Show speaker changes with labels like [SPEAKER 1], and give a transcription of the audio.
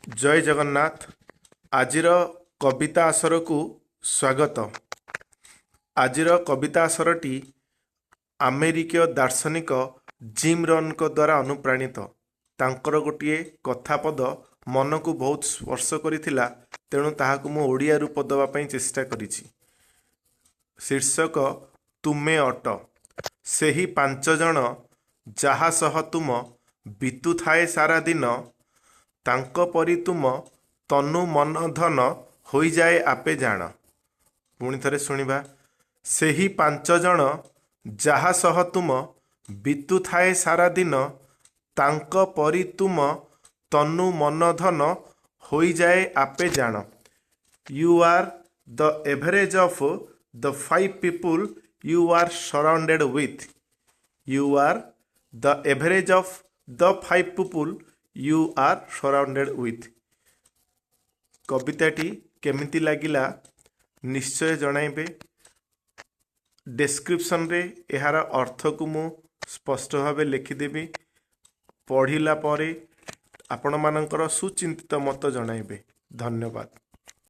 [SPEAKER 1] ଜୟ ଜଗନ୍ନାଥ। ଆଜିର କବିତା ଆସରକୁ ସ୍ୱାଗତ। ଆଜିର କବିତା ଆସରଟି ଆମେରିକୀୟ ଦାର୍ଶନିକ ଜିମ୍ ରନ୍ଙ୍କ ଦ୍ୱାରା ଅନୁପ୍ରାଣିତ। ତାଙ୍କର ଗୋଟିଏ କଥାପଦ ମନକୁ ବହୁତ ସ୍ପର୍ଶ କରିଥିଲା, ତେଣୁ ତାହାକୁ ମୁଁ ଓଡ଼ିଆ ରୂପ ଦେବା ପାଇଁ ଚେଷ୍ଟା କରିଛି। ଶୀର୍ଷକ ତୁମେ ଅଟ। ସେହି ପାଞ୍ଚ ଜଣ ଯାହା ସହ ତୁମ ବିତୁଥାଏ ସାରା ଦିନ, ତାଙ୍କ ପରି ତୁମ ତନୁ ମନ ଧନ ହୋଇଯାଏ ଆପେ ଜାଣ। ପୁଣି ଥରେ ଶୁଣିବା। ସେହି ପାଞ୍ଚ ଜଣ ଯାହା ସହ ତୁମ ବିତୁଥାଏ ସାରା ଦିନ, ତାଙ୍କ ପରି ତୁମ ତନୁ ମନ ଧନ ହୋଇଯାଏ ଆପେ ଜାଣ। You are the average of the five people you are surrounded with. You are the average of the five people you are surrounded with. କବିତାଟି କେମିତି ଲାଗିଲା ନିଶ୍ଚୟ ଜଣାଇବେ। ଡେସ୍କ୍ରିପସନରେ ଏହାର ଅର୍ଥକୁ ମୁଁ ସ୍ପଷ୍ଟ ଭାବେ ଲେଖିଦେବି। ପଢ଼ିଲା ପରେ ଆପଣମାନଙ୍କର ସୁଚିନ୍ତିତ ମତ ଜଣାଇବେ। ଧନ୍ୟବାଦ।